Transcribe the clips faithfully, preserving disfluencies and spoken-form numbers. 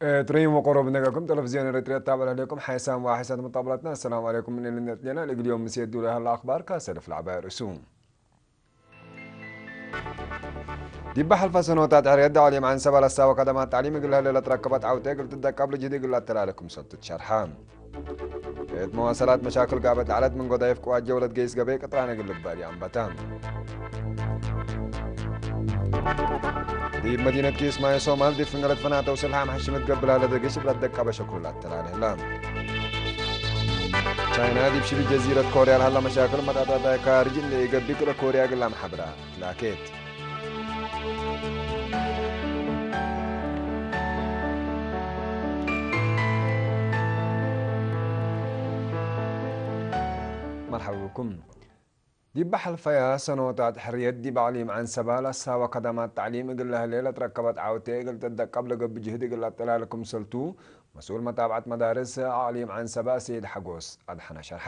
ኤትሪን ወቆሮብ ነገኩም ተለፍዝዮን ኤረትርያ ታብዕ ለህሌኩም ሓይሳም ወሓይሳት መጣብላትና። አሰላሙ አለይኩም። ምን ልነት ሌና ለእግል ዮም ምሴት ዱለ ሀላ አክባር ካሰልፍ ለዐባይ ርእሱ። ዲብ ሐልፈ ሰኖታት ሕርየት ዳዕሊም ዐንሰበ ለሳወ ከደማት ተዕሊም እግል ለህሌ ለትረከበት ዐውቴ እግል ትደቀብ ልጅህድ እግል ለአተላሌ ክምሰልቱ ትሸርሐ። ቤት መዋሰላት መሻክል ጋበት ለዐለት ምን ጎዳይፍ ቅዋት ጀውለት ገይስ ገበይ ቅጥራን እግል ልግበእ ዲብ አንበተ። ዲብ መዲነት ኪስማዮ ሶማል ዲብ ፍንገለት ፈናተው ስልሓም ሐሽመት ገብላ ለደግሽ እብ ለትደቀበ ሸክሉ ለአተላሌ ህለ። ቻይና ዲብ ሽቢ ጀዚረት ኮርያ ለሀላ መሻክል መጣጣታይ ካርጅ እንዴ ኢገብእ ክለ ኮርያ እግል ለአምሐብራ ላኬት። መርሐባ ብኩም። ዲብ ሐልፈያ ሰኖታት ሕርየት ዲብ አቅሊም ዐንሰበ ለሳወ ከደማት ተዕሊም እግል ለህሌ ለትረከበት ዐውቴ እግል ትደቀብ ለገብእ ጅህድ እግል ለአተላሌ ክምሰልቱ መስኡል መታብዐት መዳርስ አቅሊም ዐንሰበ አሰይድ ሐጎስ አድሐነ ሸርሐ።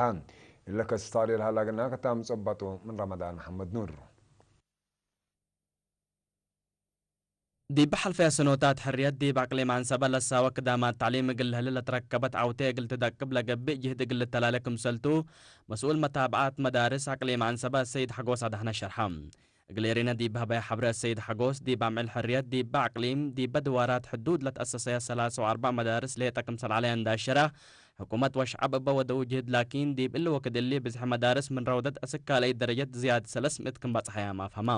እለ ከስታሪ ለሀላ እግልና ክታም ጸበጡ ምን ረመዳን መሐመድ ኑር። ዲብ ሐልፈየ ሰኖታት ሕርየት ዲብ አቅሊም አንሰበ ለሳወ ክዳማት ተዕሊም እግል ለህሌ ለትረከበት ዐውቴ እግል ትደቅብ ለገብእ ጅህድ እግል ልተላሌ ክምሰልቱ መስኡል መታብዐት መዳርስ አቅሊም አንሰበ አሰይድ ሐጎስ አድሐነ ሸርሐ። እግል ኤሪነ ዲብ ሀበየ ሐብሬ አሰይድ ሐጎስ ዲብ አምዕል ሕርየት ዲበ አቅሊም ዲበ ድዋራት ሕዱድ ለትአሰሰየ ሰላሰ ወአርበዕ መዳርስ ሌጠ ክምሰል ዐለየ እንዴ አሸረ፣ ሕኩመት ወሸዐብ እበ ወደዉ ጅህድ ላኪን ዲብ እሊ ወክድ እሊ ብዝሒ መዳርስ ምን ረውደት እስክ ካልአይት ደረጀት ዝያድ ሰለስ ምእት ክም በጽሐያም አፍሀመ።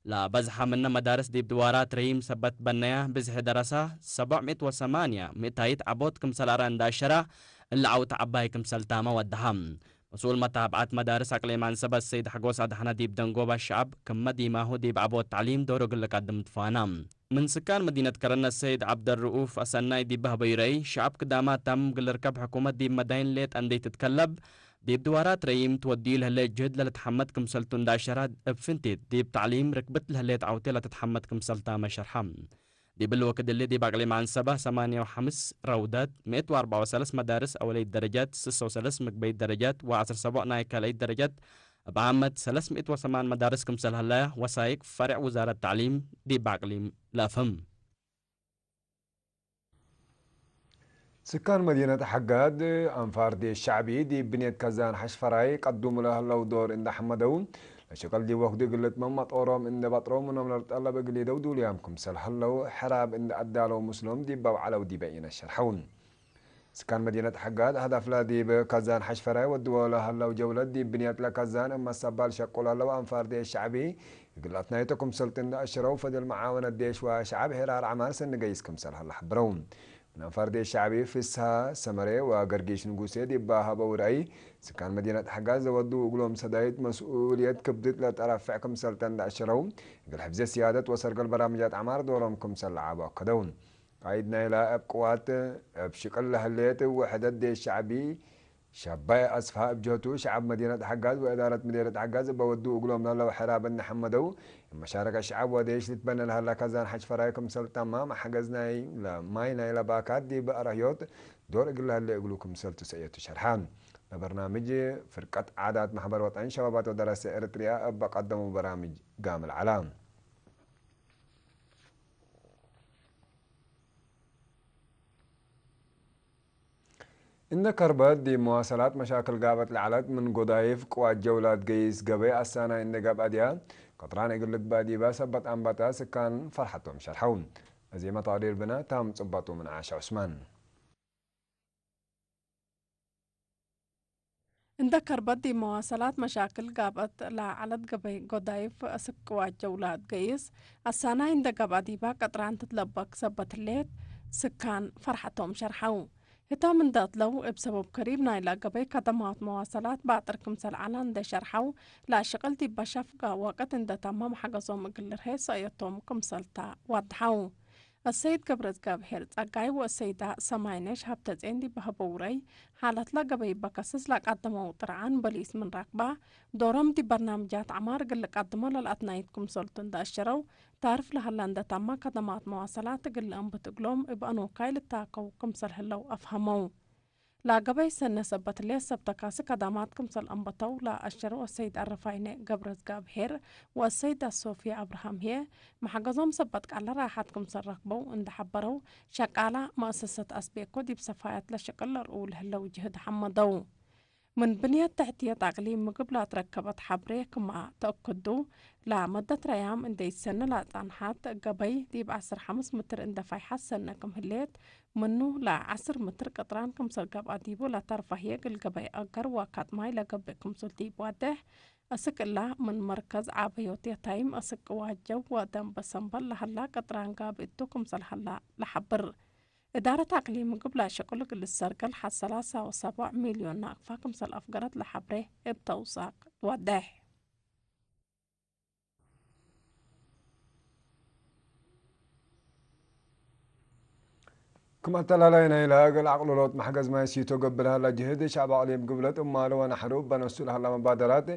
ለበዝሐ ምነ መዳርስ ዲብ ድዋራት ረዪም ሰበት በነያ፣ ብዝሒ ደረሰ ሰቦዕ ምእት ወሰማንያ ምእታይት ዐቦት ክምሰል አረ እንዴ አሸረ፣ እሊ ዐውት ዐባይ ክምሰል ታመ ወደሐ። መስኡል መታብዐት መዳርስ አቅሊም አንሰበ ሰይድ ሐጎስ አድሐነ ዲብ ደንጎበ ሸዐብ ክመ ዲማሁ ዲብ ዐቦት ተዕሊም ዶሩ እግል ልቀድም ትፋነ። ምን ስካን መዲነት ከረነ ሰይድ ዐብደርኡፍ አሰናይ ዲብ በህበዩ ረአይ፣ ሸዐብ ክዳማት ታምም እግል ልርከብ ሕኩመት ዲብ መዳይን ሌጠ እንዴ ትትከለብ፣ ዲብ ድዋራት ረዪም ትወድዩ ለህሌት ጅህድ ለልትሐመድ ክምሰልቱ እንዴ አሸረ፣ እብ ፍንቲት ዲብ ተዕሊም ርክብት ለህሌት ዐውቴ ለትትሐመድ ክምሰል ታመ ሸርሐ። ዲብ እሊ ወክድ እሊ ዲብ አቅሊም አንሰበ ሰማንየ ወሐምስ ረውደት፣ ምእት ወአርበዕ ወሰለስ መዳርስ አወለይት ደረጀት፣ ስሰ ወሰለስ ምግበይት ደረጀት ወዐስር ሰቦዕ ናይ ካልአይት ደረጀት፣ እብ ዓመት ሰለስ ምእት ወሰማን መዳርስ ክምሰል ሀለ ወሳይቅ ፈሬዕ ውዛረት ተዕሊም ዲብ አቅሊም ለአፍህም። ስካን መዲነት ሐጋድ አንፋር ዴሽ ሸዕቢ ዲብ ብኔት ከዛን ሐሽፈራይ ቀዱሙ ለህለው ዶር እንዴ ሐመደው፣ ለሸቀል ዲብ ወክዱ እግል ልትመም መጦሮም እንዴ በጥረው ምኖም ለልጠለብ እግል ሊደው ዱልያም ክምሰል ህለው፣ ሕራብ እንዴ አዳለው ምስሎም ዲብ በውዐለው ዲበ ኢነ ሸርሐው። ስካን መዲነት ሐጋድ ሀዳፍለ ዲብ ከዛን ሐሽፈራይ ወድወ ለህለው ጀውለት ዲብ ብኔት ለከዛን እብ መሰባል ሸቁ ለህለው አንፋር ዴሽ ሸዕቢ እግል አትናይቶ ክምሰልቱ እንዴ አሸረው፣ ፈድል መዓወነት ዴሽ ወሸዐብ ሄራር ዐማር ሰኒ ገይስ ክምሰል ሀለ ሐብረው። ምን አንፋር ዴሽ ሸዕቢ ፍስሃ ሰመሬ ወገርጊሽ ንጉሴ ዲብ ሀበው ረአይ፣ ስካን መዲነት ሐጋዝ ዘወዱ እግሎም ሰዳይት መስኡልየት ክብድት ለተረፍዕ ክምሰልተ እንዴ አሸረው፣ እግል ሕፍዘ ስያደት ወሰርገል በራምጃት ዐማር ዶሮም ክምሰል ለዐቡ አከደው። ቃይድ ናይላ እብ ቅዋት እብ ሽቅል ለህሌት ውሕደት ዴሽ ሸዕቢ ሸባይ አስፋ እብ ጀህቱ፣ ሸዐብ መዲነት ሐጋዝ ወእዳረት ምዴርየት ሐጋዝ እበ ወዱ እግሎም ለህለው ሕራብ እንዴ ሐመደው፣ እብ መሻረከት ሸዐብ ወዴሽ ልትበነ ለሀለ ከዛን ሐሽፈራይ ክምሰል ተማም ሐገዝ ናይ ለማይ ናይ ለባካት ዲብ አረህዮት ዶር እግል ለህሌ እግሉ ክምሰልቱ ሰእየቱ ሸርሐ። ለበርናምጅ ፍርቀት ዓዳት ማሕበር ወጠን ሸባባት ወደረሰ ኤረትርያ እበ ቀደሙ በራምጅ ጋምል ዐላ። እንደ ከርበት ዲብ መዋሰላት መሻክል ጋበት ለዐለት ምን ጎዳይፍ ቅዋት ጀውላት ገይስ ገበይ አሳናይ እንደ ገብአ ዲያ፣ ቅጥራን እግል ልግበእ ዲበ ሰበት አንበተ ስካን ፈርሐቶም ሸርሐው። አዜ መታዲር ብነ ታም ጽበጡ ምን ዓሸ ዑስማን። እንደ ከርበት ዲብ መዋሰላት መሻክል ጋብአት ለዐለት ገበይ ጎዳይፍ እስክ ቅዋት ጀውላት ገይስ አሳናይ እንደ ገብአ ዲባ ቅጥራን ትትለበክ ሰበት ህሌት ስካን ፈርሐቶም ሸርሐው። ህቶም እንደ እትለው እብ ሰበብ ከሪብ ናይላ ገበይ ከደማት መዋሰላት ባጥር ክምሰል ዐላ እንደ ሸርሐው፣ ለአሽቅል ዲበ ሸፍጋ ወቅት እንደ ተማም ሐገዞም እግል ልርሄ ሰእየቶም ክምሰልታ ወድሐው። አሰይድ ገብረእዝጋብሄር ጸጋይ ወአሰይዳ ሰማይነሽ ሀብተጼን ዲብ ሀበው ረአይ፣ ሓለትለ ገበይ በከስስ ለቀደመው ጥርዓን በሊስ ምን ረክባ፣ ዶሮም ዲብ በርናምጃት ዐማር እግል ልቀድሞ ለልአትናይት ክምሰልቱ እንደ አሸረው፣ ታርፍ ለሀለ እንደ ተመ ከደማት መዋሰላት እግል ለአንብት እግሎም እብ አኖካይ ልታከው ክምሰል ህለው አፍሀመው። ለገበይ ሰነ ሰበት ህሌት ሰብ ተካሲ ከዳማት ክምሰል አንበተው ለአሸረው አሰይድ አረፋይነ ገብረዝጋብሄር ወአሰይድ አሶፊያ አብርሃም ህዬ፣ መሐገዞም ሰበት ቃለ ራሐት ክምሰል ረክበው እንዴ ሐበረው፣ ሸቃላ መአሰሰት አስቤኮ ዲብ ሰፋያት ለሸቅል ለርኡ ለህለው ጅህድ ሐመደው። ምን ብንየት ተሕትየት አቅሊም ምግብ ለአትረከበት ሐብሬ ክማ ተአክዱ፣ ለመደት ረያም እንዴ ኢትሰኒ ለአጻንሐት ገበይ ዲብ ዐስር ሐምስ ምትር እንዴ ፋይሐት ሰነ ክም ህሌት፣ ምኑ ለዐስር ምትር ቅጥራን ክምሰል ገብአ ዲቡ ለተርፈ ህዬ እግል ገበይ አገር ወካጥ ማይ ለገብእ ክምሰል ዲብ ዋዴሕ፣ አስክ እላ ምን መርከዝ ዓበዮት የታይም አስክ ዋጀው ወደንበ ሰምበል ለሀላ ቅጥራን ጋብእ እቱ ክምሰል ሀላ ለሐብር። እዳረት አቅሊም ምግብ ለሸቅሉ እግል ልሰርገል ሐድ ሰላሳ ወሰቡዕ ሚልዮን ናቅፋ ክምሰል አፍገረት ለሐብሬ እብ ተውሳክ ትወዴሕ። ክም አተላላይ ናይለ እግል አቅልሎት መሕገዝ ማይ ሲቶ ገብእ ለሀላ ጅህድ ሸዕብ አቅሊም ግብለት እማሉ ወነሕሩ በነሱ ለሀላ መባደራት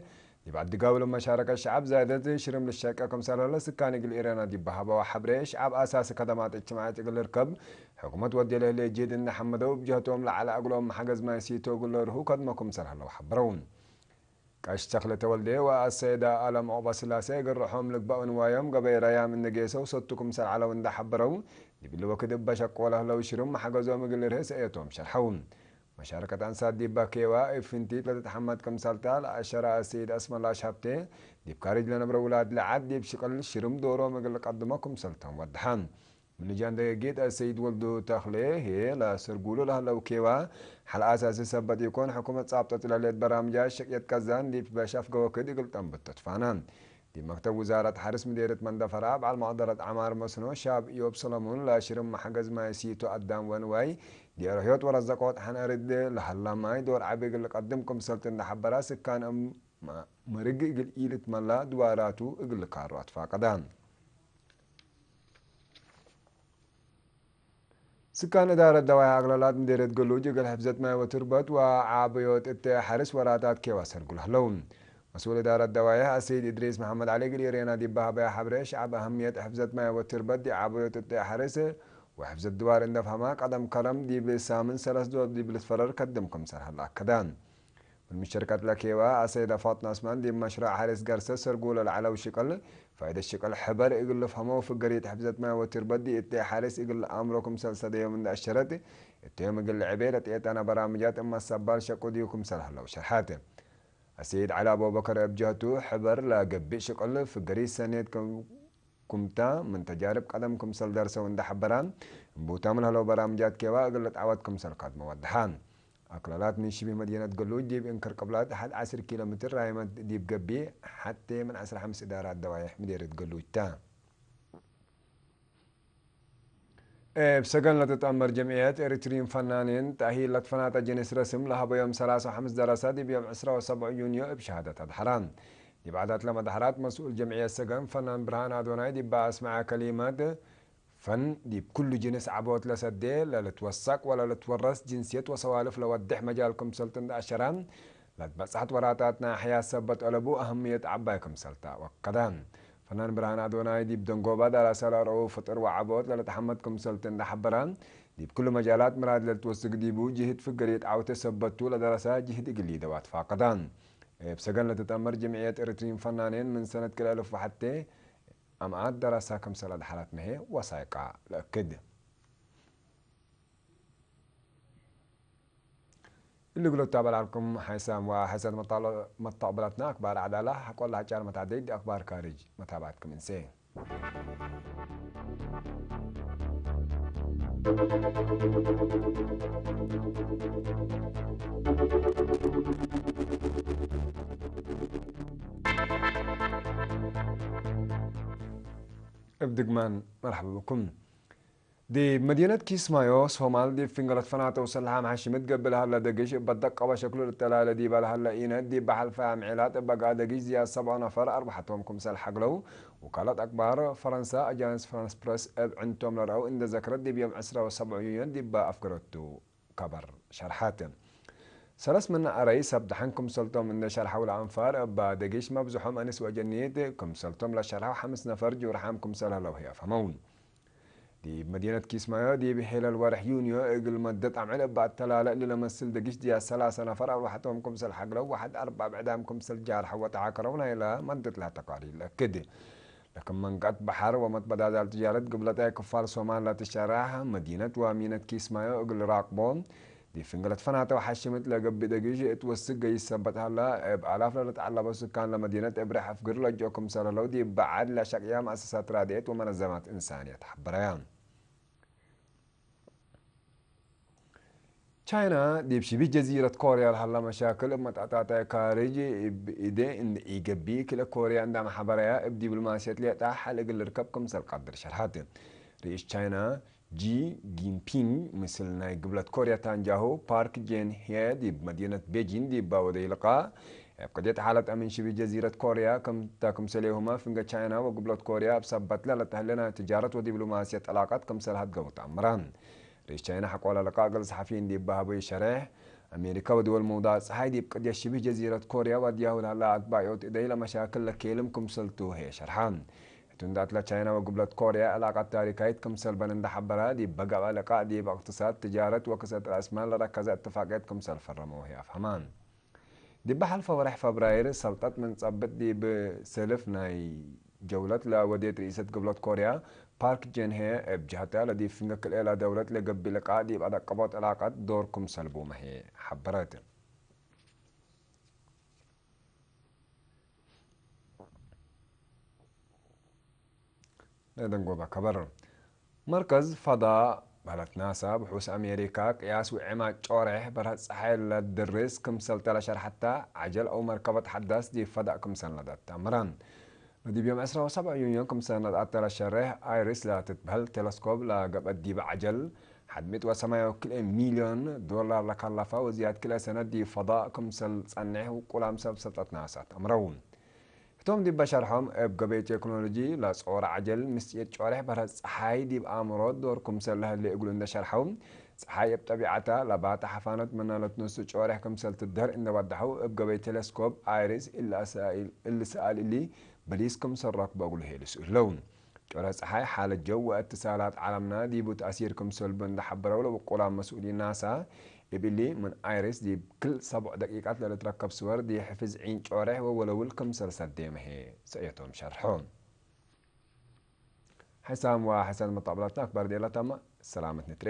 ዲብ ዐዲ ጋብሎ መሻረከት ሸዐብ ዛይደት ሽርም ልሸቄ ክምሰል ሀለ ስካን እግል ኤረና ዲብ ሀበው ሐብሬ ሸዐብ አሳሲ ከደማት እጅትማዕየት እግል ልርከብ ሕኩመት ወዴ ለህሌ ጅህድ እንዴ ሐመደው እብ ጀህቶም ለዐለ እግሎም መሐገዝ ማይ ሲቶ እግል ለርሁ ከድሞ ክምሰል ሀለው ሐበረው። ቀሽ ተክለ ተወልዴ ወአሰይዳ አለም ዑቅበስላሴ እግል ርሖም ልግበእ ንዋዮም ገበይ ረያም እንዴ ጌሰው ሰቱ ክምሰል ዐለው እንዴ ሐበረው፣ ዲብ እሊ ወክድ እበ ሸቆ ለህለው ሽርም መሐገዞም እግል ልርህ ሰእየቶም ሸርሐው። መሻረከት አንሳት ዲብ በኬዋ እብ ፍንቲት ለትትሐመድ ክምሰልታ ለአሸረ አሰይድ አስመላሽ ሀብቴ፣ ዲብ ካርጅ ለነብረ ውላድ ለዐድ ዲብ ሽቅል ሽርም ዶሮም እግል ልቀድሞ ክምሰልቶም ወደሐ። ምን ጃንደገ ጌት አሰይድ ወልዱ ተክሌ ህዬ፣ ለሰርጉሉ ለህለው ኬዋ ሐል አሳሲ ሰበት ኢኮን፣ ሕኩመት ጻብጠት ለህሌት በራምጃት ሸቅየት ከዛን ዲብ በሻፍገ ወክድ እግል ጠንብት ተትፋና። ዲብ መክተብ ውዛረት ሐርስ ምዴርየት መንደፈራ በዐል መቅደረት ዐማር መስኖ ሻብ ኢዮብ ሰለሙን ለሽርም መሐገዝ ማይ ሲቶ አዳም ወንዋይ ዲረ ህይወት ወረዘቆት ሐን አርድ ለሀላ ማይ ዶር ዐቢ እግል ልቀድም ክምሰልቱ እንዴ ሐበራ፣ ስካን እም መርግ እግል ኢልትመላ ድዋራቱ እግል ልካሩ አትፋቀዳ። ስካን እዳረት ደዋይሕ አግላላት ምዴርየት ገሉጅ እግል ሕፍዘት ማይ ወትርበት ወዓበዮት እተ ሐርስ ወራታት ኬዋ ሰርጉ ለህለው። መስኡል እዳረት ደዋይሕ አሰይድ እድሪስ መሐመድ ዐሊ እግል ኤሬና ዲብ ሀበያ ሐብሬ፣ ሸዐብ አህምየት ሕፍዘት ማይ ወትርበት ዲብ ዓበዮት እተ ሐርስ ወሕፍዘት ድዋር እንዴ ፈሀማ፣ ቀደም ከረም ዲብ ሳምን ሰለስ ዶር ዲብ ልትፈረር ከድም ክምሰል ሀለ አከደ። ምን ምሸርከት ለኬዋ አሰይደ ፋጥና ዑስማን፣ ዲብ መሽረዕ ሐርስ ገርሰ ሰርጉ ለለዐለው ሽቅል፣ ፋይደት ሽቅል ሕበር እግል ልፍሀመው፣ ፍገሪት ሕፍዘት ማይ ወትርበት ዲብ እተ ሐርስ እግል ለአምሮ ክምሰል ሰደዮም እንዴ አሸረት፣ እተዮም እግል ልዕቤ ለጤጠነ በራምጃት እመ ሰባል ሸቁ ዲቡ ክምሰል ሀለው ሸርሐት። አሰይድ ዐሊ አቡበከር እብ ጀህቱ፣ ሕበር ለገብእ ሽቅል ፍገሪት ሰኔት ክም ኩምታ ምን ተጃርብ ቀደም ክምሰል ደርሰው እንዴ ሐበራ፣ እምቡታም ለህለው በራምጃት ኬዋ እግል ልትዐወት ክምሰል ከድመ ወደሐ። አክላላት ምን ሽቢህ መዲነት ገሉጅ ዲብ እንክር ቅብላት ሐድ ዐስር ኪሎ ሜትር ራይመት ዲብ ገብእ፣ ሐቴ ምን ዐስር ሐምስ እዳራት ደዋይሕ ምዴርየት ገሉጅ ተ። እብ ሰገን ለትትአመር ጀምዕየት ኤሪትሪን ፈናኔን ተእሂል ለትፈናተ ጅንስ ረስም ለሀበዮም ሰላሳ ወሐምስ ደረሰ ዲብ ዮም ዕስራ ወሰብዑ ዩንዮ እብ ሸሃደት አድሐራ። ዲብ ዓዳት ለመድሐራት መስኡል ጀምዕየት ሰገን ፈናን ብርሃን አዶናይ ዲብ አስመዐ ከሊመት፣ ፈን ዲብ ኩሉ ጅንስ ዐቦት ለሰዴ፣ ለልትወሰቅ ወለልትወረስ ጅንስየት ወሰዋልፍ ለወዴሕ መጃል ክምሰልቱ እንዴ አሸረ፣ ለትበጽሐት ወራታት ናይ ሐያት ሰበት አለቡ አህምየት ዐባይ ክምሰልታ ወከደ። ፈናን ብርሃን አዶናይ ዲብ ደንጎባ ደረሰ ለአርአው ፍጥር ወዐቦት ለልትሐመድ ክምሰልቱ እንዴ ሐበረ፣ ዲብ ክሉ መጃላት ምራድ ለልትወስግ ዲቡ ጅህድ ፍገሪት ዐውቴ ሰበቱ ለደረሰ ጅህድ እግል ሊደው አትፋቀደ። እብ ሰገን ለትትአመር ጅምዕየት ኤሪትሪን ፈናኔን ምን ሰነት ክልኤ አልፍ ወሐቴ አምአት ደረሰ ክምሰል አድሐረትነ ህዬ ወሳይቃ ለአክድ። እሊ እግል ልታበል ዐልኩም ሐይሳም ወሐይሰት መጣሎ-፣ መተቅብለትነ አክባር ዐዳላ፣ ሐቆለ አጫር መታደይ ዲብ አክባር ካርጅ መታብዐትኩም እንሴ። እብ ድግማን መርሐባ ብኩም። ዲብ መዲነት ኪስማዮ ሶማል፣ ዲብ ፍንገለት ፈናተው ሰልሓም ሐሽምት ገብእ ለሀለ ደግሽ እበ ደቀበ ሸክሉ ልተላለ ዲበ ለሀለ ኢነት፣ ዲብ በሐልፈ አምዒላት እበ ገአ ደግሽ ዝያድ ሰብዖ ነፈር አርበሐቶም ክምሰል ሐግለው ውካለት አክባር ፈረንሳ አጃንስ ፍራንስ ፕረስ እብ ዕንቶም ለረአው እንዴ ዘክረት፣ ዲብ ዮም ዕስራ ወሰብዑ ዩንዮ ዲበ አፍገረቱ ከበር ሸርሐት። ሰለስ ምነ አረይ ሰብ ደሐን ክምሰልቶም እንዴ ሸርሐው ለአንፋር፣ እበ ደግሽ መብዝሖም አንስ ወአጀኒት ክምሰልቶም ለሸርሐው፣ ሐምስ ነፈር ጁርሓም ክምሰል ሀለው ህይ አፍሀመው። ዲብ መዲነት ኪስማዮ ዲብ ሔለል ወርሕ ዩንዮ እግል መደት አምዕል እበ አተላለ እሊ ለመስል ድግሽ ዲያ ሰላሰ ነፈር አርወሐቶም ክምሰል ሐግለው ወሐድ አርበዕ ብዕዳም ክምሰል ጃርሐው ወተዓከረው ናይለ መደት ለሀ ተቃሪር ለአክድ። ለክም መንቀት በሐር ወመትበዳዳል ትጃረት ግብለታይ ክፋል ሶማል ለትሸራሕ መዲነት ወሚነት ኪስማዮ እግል ራቅቦ ዲብ ፍንገለት ፈናተ ወሐሽምት ለገብእ ደጊሽ እት ወስክ ገይስ ሰበት ሀላ፣ እብ አላፍ ለልትዐለበ ስካን ለመዲነት እብ ርሕ አፍግር ለጅኦ ክምሰል ህለው ዲብ በዐድ ለሸቅያ መአሰሳት ራድኤት ወመነዘማት እንሳንየት ሐበረያ። ቻይና ዲብ ሽቢህ ጀዚረት ኮርያ ለሀላ መሻክል እብ መትአታታይ ካርጅ እብ እዴ እንዴ ኢገብእ፣ ክልኤ ኮርያ እንዳ መሐበረያ እብ ዲብሎማስየት ሌጣ ሐል እግል ልርከብ ክምሰል ቀድር ሸርሐት። ርኢስ ቻይና ጂ ጂንፒንግ ምስል ናይ ግብለት ኮርያ ታንጃሁ ፓርክ ጄን-ሄ ዲብ መዲነት ቤጂን ዲባ ወደይ ልቃእ፣ እብ ቅድየት ሓለት አምን ሽቢ ጀዚረት ኮርያ ክምተ ክምሰሌሁመ፣ ፍንገ ቻይና ወግብለት ኮርያ እብ ሰበትለ ለተህሌ ናይ ትጃረት ወዲብሎማስየት ጠላቀት ክምሰል ሀድገው ተአምረ። ርኢስ ቻይና ሐቆለ ልቃእ እግል ሰሐፊይን ዲብ በሀቡይ ሸሬሕ፣ አሜሪካ ወድወል መውዳዕ ጸሓይ ዲብ ቅድየት ሽብህ ጀዚረት ኮርያ ወድያሁ ለሀለ አትባዮት እደይ ለመሻክል ለኬልም ክምሰልቱ ህዬ ሸርሐ። ህቱ እንዳት ለቻይና ወግብለት ኮርያ ዕላቀት ታሪካይት ክምሰል በን እንደ ሐበረ፣ ዲብ በገብአ ልቃእ ዲብ እቅትሳድ፣ ትጃረት ወክሰት ረአስማል ለረከዘ እትፋቅየት ክምሰል ፈረመው ህዬ አፍሀመ። ዲብ ሐልፈ ወርሕ ፈብራይር ሰልጠት ምን ጸብጥ ዲብ ሰልፍ ናይ ጀውለት ለወዴት ርኢሰት ግብለት ኮርያ ፓርክ ጄን-ሄ እብ ጀሀተ ለዲብ ፍንገ ክልኤ ለደውለት ለገብእ ልቃእ ዲብ አደቀቦት ዕላቀት ዶር ክምሰል ቡመ ህዬ ሐበረት። ለደንጎበ ከበር። መርከዝ ፈዳእ በህለት ናሳ ብሑስ አሜሪካ ቅያስ ውዕማት ጮሬሕ በርሀት ጸሓይ ለድርስ ክምሰልተ ለሸርሐተ ዐጀል አው መርከበት ሐዳስ ዲብ ፈዳእ ክምሰል ነደት ተአምረ። ለዲብ ዮም ዕስራ ወሰብዕ ዩንዮ ክምሰል ነድአተ ለሸሬሕ አይሪስ ለትትበህል ቴለስኮብ ለገብአት ዲበ ዐጀል ሐድ ምእት ወሰማንያ ወክልኤ ሚልዮን ዶላር ለከለፈ ወዝያድ ክልኤ ሰነት ዲብ ፈዳእ ክምሰል ጸንሕ ውቁላም ሰብ ሰልጠት ናሳ ተአምረው። ህቶም ዲበ ሸርሖም፣ እብ ገበይ ቴክኖሎጂ ለጾረ ዐጀል ምስጥየት ጮሬሕ በርሀት ጸሓይ ዲብ አምሮት ዶር ክምሰል ለህሌ እግሉ እንደ ሸርሐው፣ ጸሓይ እብ ጠቢዐታ ለባተ ሐፋነት ምነ ለትነሱ ጮሬሕ ክምሰል ትደህር እንደ ወደሐው፣ እብ ገበይ ቴሌስኮፕ አይሪስ እሊ ሰኣል እሊ በሊስ ክምሰል ረክቦ እግሉ ሄልሱ ህለው። ጮሬሕ ጸሓይ፣ ሓለት ጀው ወእትሳላት ዐለምና ዲቡ ተእሲር ክምሰል ቡ እንደ ሐበረው ለውቁላም መስኡሊን ናሳ፣ እብ እሊ፣ ምን አይሪስ ዲብ ክል ሰብዕ ደቂቃት ለልትረከብ ስወር ዲብ ሕፍዝ ዒን ጮሬሕ ወወለውል ክምሰል ሰዴመ ህዬ ሰእየቶም ሸርሖ። ሕሳም ወሐሰን መጣብላትና አክባር ዴላታማ ሰላመት ንትሬ።